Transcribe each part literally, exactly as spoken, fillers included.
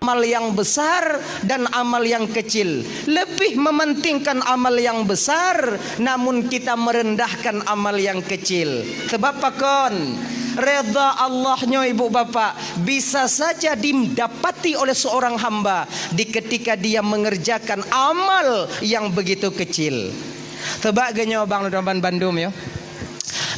amal yang besar dan amal yang kecil. Lebih mementingkan amal yang besar, namun kita merendahkan amal yang kecil. Sebab pakon? Redha Allah nyoe, ibu bapak, bisa saja didapati oleh seorang hamba di ketika dia mengerjakan amal yang begitu kecil. Sebab geuh nyoe bang lôn tuan ban bandum, ya.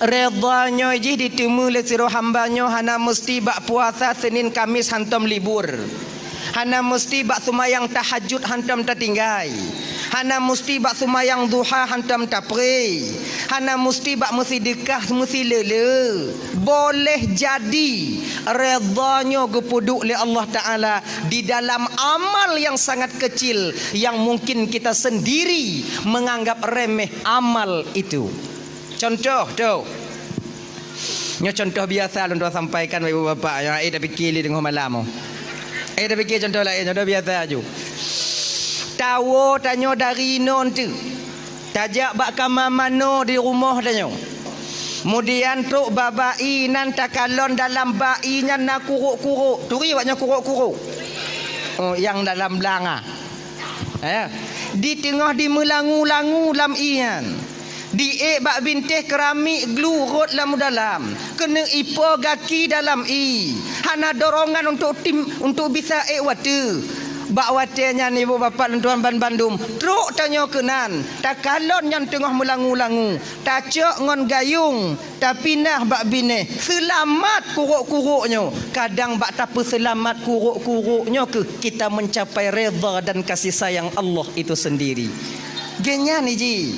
Redha nyoe jih diteumé lé sidroe hamba nyoe hana musti bak puasa Senin Kamis hantom libur. Hana musti bak seumayang tahajud hantom tatinggai. Hana musti bak seumayang duha hantom tapré. Hana musti bak meusideukah meusileule. Boleh jadi redha nyoe geupeuduek lé Allah Taala di dalam amal yang sangat kecil yang mungkin kita sendiri menganggap remeh amal itu. Contoh tu. Nyoe contoh biasa lôn tuan sampaikan bak ibu bapak nyang ék tapike lé teungoh malam. Ék tapike contoh laén, contoh biasa aju. Tawoe tanyoe dari inoe teuk. Tajak bak kama manoe di rumoh tanyoe. Kemudian trok bak bai nan takalon dalam bai nyan na kurok-kurok. Turi awak nyoe kurok-kurok. Oh, nyang dalam blanga. Eh, di teungoh dimeulangu-langu lam ié nyan. Diék bak bintéh keramik glu rot lam dalam, keuneuk ipo gaki dalam ié, hana dorongan untuk tim, untuk bisa ék watée. Bak watée nyan ibu bapak lôn tuan ban bandum, trok tanyoe keunan, takalon nyan teungoh meulangu-langu, tacok ngon gayong, tapinah bak binéh, seulamat kurok-kurok nyoe. Kadang bak tapeuseulamat kurok-kurok nyoe keuh kita mencapai redha dan kasih sayang Allah itu sendiri. Geuhnyan iji.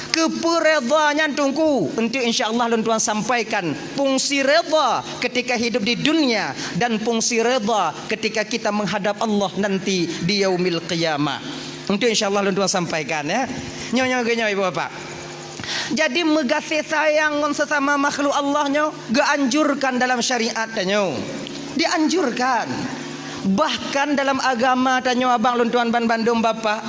Keupeue redha nyan teungku? Enteuk insya Allah lôn tuan sampaikan fungsi redha ketika hidup di dunia dan fungsi redha ketika kita menghadap Allah nanti di yaumil qiyamah. Enteuk insya Allah lôn tuan sampaikan, ya. Nyoe-nyoe geuhnyoe ibu bapak. Jadi meugaséh sayang ngon sesama makhluk Allah nyoe geuanjurkan dalam syariat tanyoe. Dianjurkan. Bahkan dalam agama tanyoe abang lôn tuan ban bandum bapak,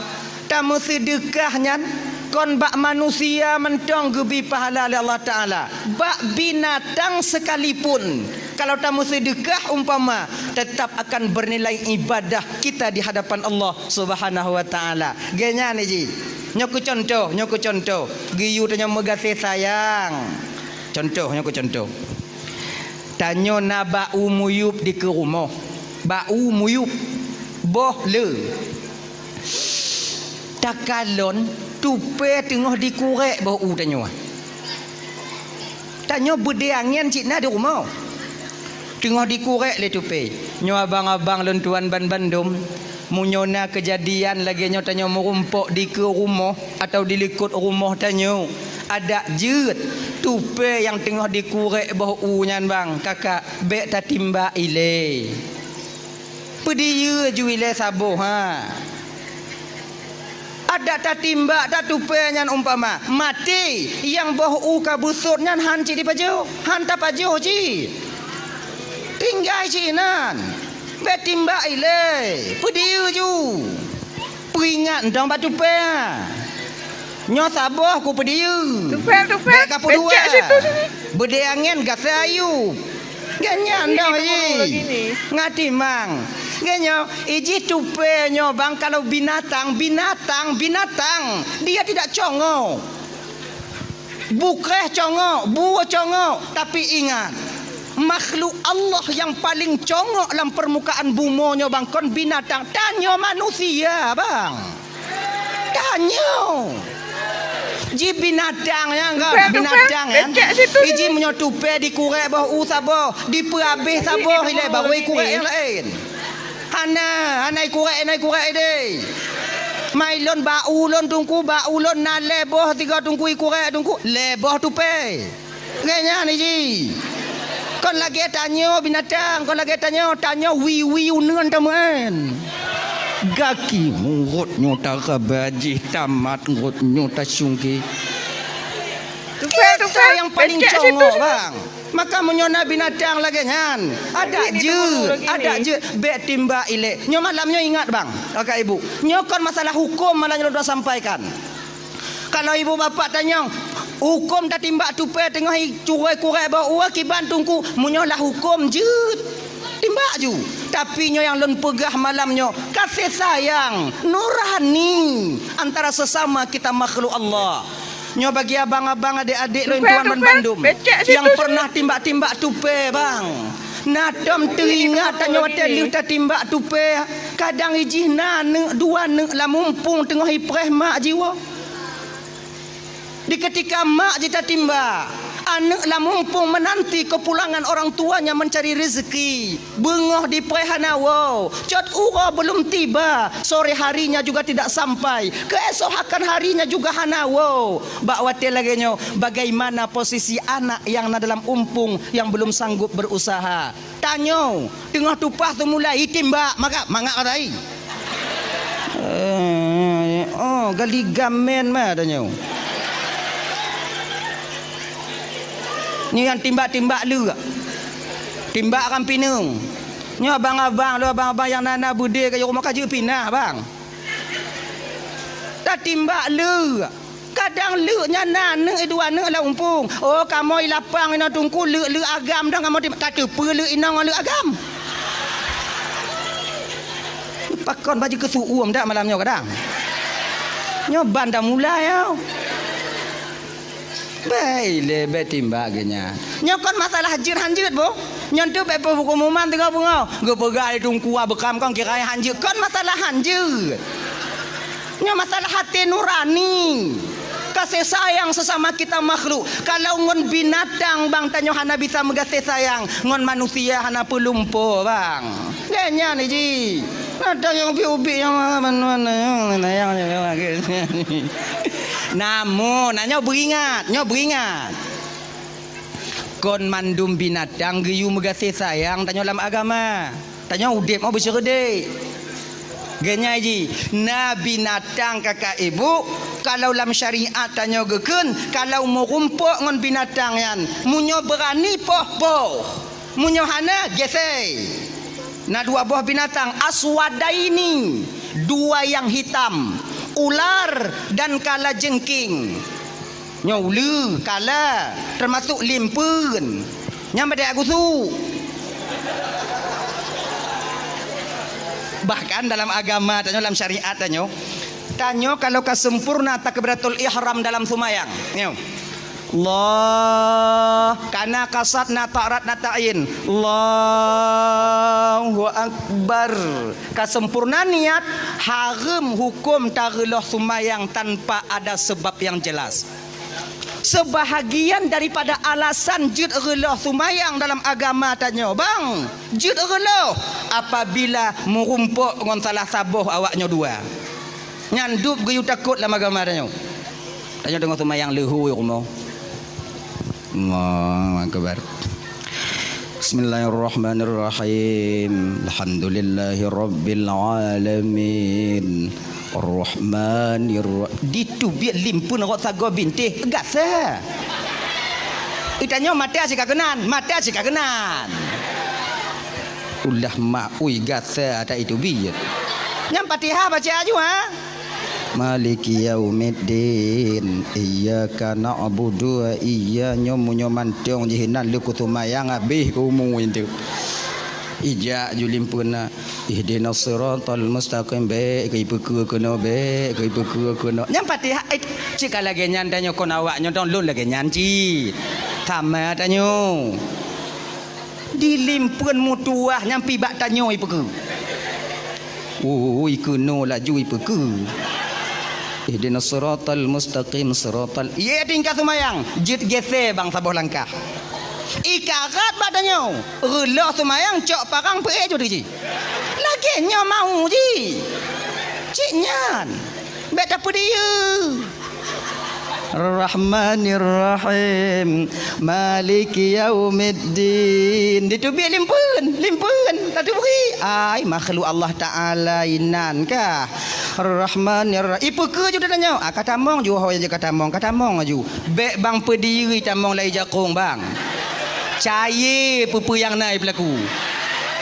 tameusideukah nyan kon bak manusia mantong geubri pahala lé Allah Taala, bak binatang sekalipun. Kalau tameusideukah umpama, tetap akan bernilai ibadah kita di hadapan Allah Subhanahu wa Taala. Geuhnyan iji. Nyoe keuh contoh, nyoe keuh contoh. Geuyue tanyoe meugaséh sayang. Contoh, nyoe keuh contoh. Tanyoe na bak u muyueb dikeue rumoh. Bak u muyueb. Boh le. Takalon tupée teungoh dikurek boh u tanyoe. Tanyoe beudée angén cit na di rumoh. Teungoh dikurek lé tupée. Nyoe abang-abang lôn tuan ban bandum, meunyoe na keujadian lagée nyoe tanyoe meurumpok dikeue rumoh atawa di likot rumoh tanyoe, adak jeuet tupée nyang teungoh dikurek boh u nyan bang, kakak, bék tatimbak ilée. Peudiyeu ju ilée saboh, ha. Adak tatimbak tatupée nyan umpama maté, nyang boh u ka beusôt nyan han cit dipajoh, han tapajoh cit. Tinggai cit inan. Bék timbak ilée, peudiyeu ju. Peuingat dong bak tupée. Nyoe saboh ku peudiyeu. Tupée, tupée. Bék ka peudua. Beudée angén gasa ayue. Geuhnyan dong iji. Ngatimang. Geuhnyoe, iji tupée nyoe bang kalau binatang, binatang, binatang. Dia tidak congok. Bukreh congok, bue congok, tapi ingat, makhluk Allah nyang paléng congok lam peurmukaan bumoe nyoe bang kon binatang, tanyoe manusia bang. Tanyoe. Ji binatang nyang kan, binatang kan. Iji meunyoe tupée dikurek boh u saboh, dipeuabéh saboh ilée baru ikurek nyang laén. Hana, hana ikurek, hana ikurek ideh. Mai lôn bak u lôn teungku, bak u lôn na lhée boh tiga teungku ikurek teungku, lhée boh tupée. Geuhnyan iji. Kon lagée tanyoe binatang, kon lagée tanyoe, tanyoe wiwi uneuen tameuén. Gaki murot nyoe taraba jih tamat ngot nyoe tasungke. Tupée, tupée. Nyang paléng congok bang. Maka meunyoe na binatang lagée nyan, adak jeuet, adak jeuet, bék timbak ilée. Nyoe malam nyoe ingat bang, kakak ibu. Nyoe kon masalah huköm malam nyoe lôn sampaikan. Kalau ibu bapak tanyong, huköm tatimbak tupée teungoh icurée kurek boh u kiban teungku, meunyoe lah huköm jeuet. Timbak ju. Tapi nyoe nyang lôn peugah malam nyoe, kasih sayang nurani antara sesama kita makhluk Allah. Nyoe bagi abang-abang, adék-adék lôn tuan ban bandum nyang pernah timbak-timbak tupe, bang. Na tom teuingat tanyoe watée lheueh tatimbak tupe, kadang ijih na neuk dua neuk lam umpung teungoh ipreh mak jiwoe. Di ketika mak jitatimbak, aneuk lam umpung menanti kepulangan orang tuanya mencari rezeki. Beungoh dipreh hana woe, cot uroe belum tiba, sore harinya juga tidak sampai, keesokan harinya juga hana woe. Bak watée lagée nyoe, bagaimana posisi anak yang na dalam umpung yang belum sanggup berusaha? Tanyoe teungoh tupaih teumulai itimbak, maka mangat katai. Eh, oh, gali gamen ma tanyoe. Nyoe nyang timbak-timbak leuk. Timbak kan pineung. Nyoe abang-abang, lôn abang-abang nyang na-na beudé keu rumoh ka jeuet pinah, bang. Tatimbak leuk. Kadang leuk nyan na neuk dua neuk lam umpung. Oh, kamoe lapang inoe teungku leuk-leuk agam dong kamoe timbak. Tateupeue leuk inong ngon leuk agam. Pakon baju keusuum dak malam nyoe kadang. Nyoe ban dah mulai, yo. Bai lé bék timbak geuh nyan. Nyoe kon masalah jeuet han jeuet, boh. Nyan tu bék peuhuköm umat teungoh beungoh. Geupeugah lé teungku beukam kon kira han jeuet. Kon masalah han jeuet. Nyoe masalah hati nurani. Kasih sayang sesama kita makhluk. Kalau ngon binatang bang tanyoe hana bisa meugaséh sayang, ngon manusia hana peulumpo bang. Lé nyan ji. Ada nyang ubit-ubit nyang mana-mana nyang, nyang, nyang, nyang. Namun, nah, nyoe beuingat, nyoe beuingat. Kon mandum binatang geuyue meugaséh sayang tanyoe lam agama. Tanyoe udeb mau beusyeurude. Geunyai ji, na binatang kakak ibu, kalau lam syariat tanyoe geukheun, kalau meurumpok ngon binatang nyan, meunyoe beurani poh-poh. Meunyoe hana, gesei. Na dua boh binatang, aswadaini, dua yang hitam, ular dan kalajengking. Nyoe uleue, kala, teumasuk limpeuen. Nyang badai agusu. Bahkan dalam agama tanyoe, dalam syariat tanyoe, tanyoe kalau ka sempurna takbiratul ihram dalam seumayang. Nyoe. Allah, kana kasat na ta'rat na ta'in. Allahu Akbar. Ka sempurna niat, hareuem huköm tareuloh seumayang tanpa ada sebab yang jelas. Sebahagian daripada alasan jeuet reuloh seumayang dalam agama tanyoe, bang, jeuet reuloh apabila meurumpok ngon salah saboh awak nyoe dua. Nyan dub geuyue takot lam agama tanyoe. Tanyoe teungoh seumayang leuhô rumoh. Allahu Akbar. Bismillahirrahmanirrahim. Alhamdulillahirabbil alamin. Arrahmanirra-, ditubiet limpeuen rot sagoe bintéh gasa. Itanyoe mata sikakeunan, mata sikakeunan. Ulah maui gasa ata itu biet. Nyang Fatihah baca aju, ha? Maliki yaumiddin. Iyyaka na'budu wa iyya-, nyoe meunyoe mantong jih inan leuku seumayang habéh keu umu itu. Ijak ju limpeuna. Ihdinas siratal mustaqim, bék keu ipeukeue keunoe, bék keu ipeukeue keunoe. Nyang Fatihah, eh, cit ka lagée nyan tanyoe kon awak nyoe dong lôn lagée nyan cit. Sama tanyoe. Di limpeuen meutuwah nyang pih bak tanyoe ipeukeue. Ui, keunoe laju ipeukeue. Ihdinas siratal mustaqim, siratal, ié tingkat seumayang, jeuet gesé bang saboh langkah. Ikarat bak tanyoe, reuloh seumayang cok parang peuék jeuet ji. Lagée nyoe mau ji. Cit nyan. Bék tapeudiyeu. Rahmanirrahim. Maliki yaumiddin. Ditubiet limpeuen, limpeuen. Tatubri. Ai, makhluk Allah Taala inan kah. Rahmanirrahim. Ipeukeue ju tanyoe. Ah, katamong ju, ho je katamong, katamong ju. Bék bang peudiri tamong lai jakong bang. Cayé peue-peue nyang na ipeulaku.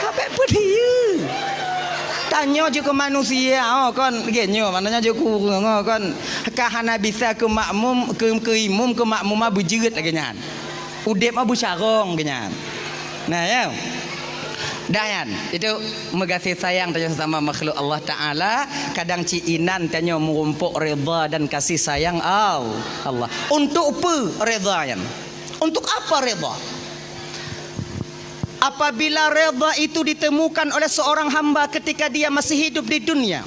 Ka bék peudiri. Tanyoe jeuet keu manusia, oh, kon, lagée nyoe, maknanya jeuet keu ureuëng, oh, kon, ka hana bisa keu makmum, keu, keu imum, keu makmuma beujeuet lagée nyan. Udeb mah beucarông lagée nyan. Nah, ya. Dah nyan, itu meugaséh sayang tanyoe sesama makhluk Allah Ta'ala, kadang cit inan tanyoe meurumpok redha dan kasih sayang Al-, Allah. Untuk peue redha nyan? Untuk apa redha? Apabila redha itu ditemukan oleh seorang hamba ketika dia masih hidup di dunia,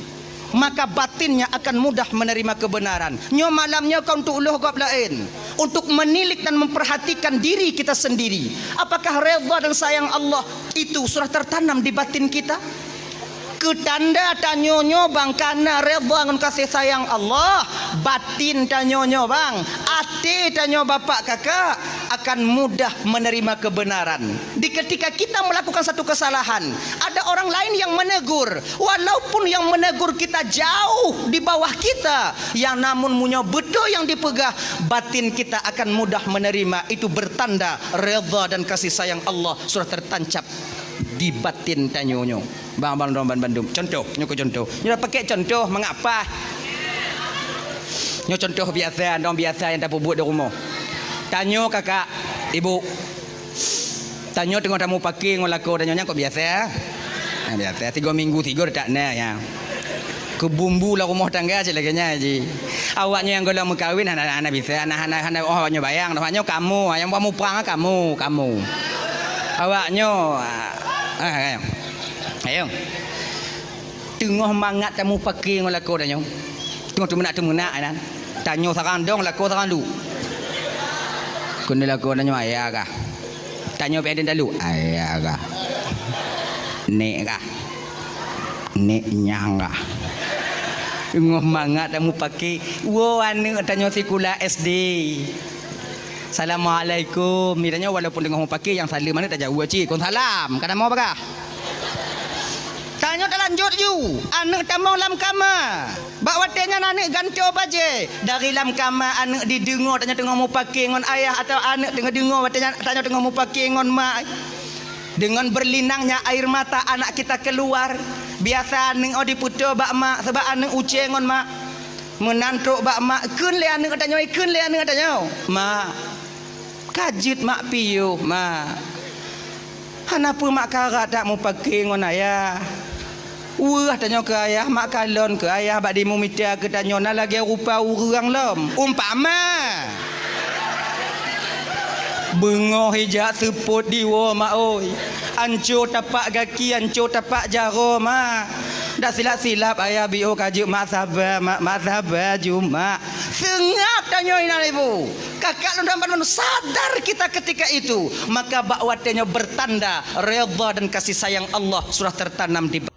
maka batinnya akan mudah menerima kebenaran. Nyoe malam nyoe kon untuk ulôh gob laén, untuk menilik dan memperhatikan diri kita sendiri. Apakah redha dan sayang Allah itu sudah tertanam di batin kita? Keu tanda tanyoe nyoe bang kana redha ngon kasih sayang Allah, batin tanyoe nyoe bang, até tanyoe bapak kakak akan mudah menerima kebenaran. Di ketika kita melakukan satu kesalahan, ada orang lain yang menegur, walaupun yang menegur kita jauh di bawah kita, yang namun meunyoe beutôi yang dipeugah, batin kita akan mudah menerima. Itu bertanda redha dan kasih sayang Allah sudah tertancap di batin tanyoe nyoe. Bang, bang, dong, ban, bandum. Contoh, nyoe keu contoh. Nyoe dah pakai contoh, mangat paih. Nyoe contoh biasa, dong biasa nyang tapeubuet di rumoh. Tanyoe kakak, ibu. Tanyoe teungoh tamupake ngon lakoe tanyoe nyan kok biasa. Ha, biasa, tiga minggu tiga tak na ya. Keu bumbu lam rumoh tangga cit lagèe nyan ji. Awak nyoe nyang gohlom meukawen hana, hana bisa, hana, hana, hana, oh, awak nyoe bayang, awak nyoe kamoe, nyang buat muprang kamoe, kamoe. Awak nyoe, ah, ah, ayo. Ayo. Teungoh mangat tamupake ngon lakoe tanyoe. Teungoh teumeunak-teumeunak nyan. Tanyoe sarang dong, lakoe sarang duek. Keuneuk lakoe tanyoe ayah kah? Tanyoe pih aden talu, ayah kah? Nek kah? Nek nyang kah? Teungoh mangat tamupake, woe aneuk tanyoe sikula S D. Assalamualaikum. Ni tanyoe walaupun teungoh mupake nyang saleuem aneuk tajaweueb cit, kon salam. Ka na mo bagah. Tanyoe talanjut ju, aneuk tamong lam kama. Bak watèe nyan aneuk gantoe bajèe. Dari lam kama aneuk dideungoe tanyoe teungoh mupake ngon ayah atawa aneuk teungoh deungoe watèe nyan tanyoe teungoh mupake ngon mak. Dengan berlinangnya air mata anak kita keluar. Biasa aneuk oh dipeutoe bak mak, sabab aneuk ucée ngon mak. Meunan trok bak mak, kheun lé aneuk tanyoe, kheun lé aneuk tanyoe. Mak, ka jeuet mak piôh, mak. Hana peue mak karat that mupake ngon ayah. Weueh tanyoe keu ayah, mak kalon keu ayah bak dimumita keu tanyoe na lagèe rupa ureueng lom. Umpama. Beungoh ijak seupôt diwoe mak oi. Anco tapak gaki, anco tapak jaroe mak. Dak silap-silap ayah biôh ka jeuet mak saba, mak, mak saba ju mak. Seungap tanyoe inan ibu. Kakak lôn dan bandum sadar kita ketika itu. Maka bak watèe nyoe bertanda redha dan kasih sayang Allah sudah tertanam di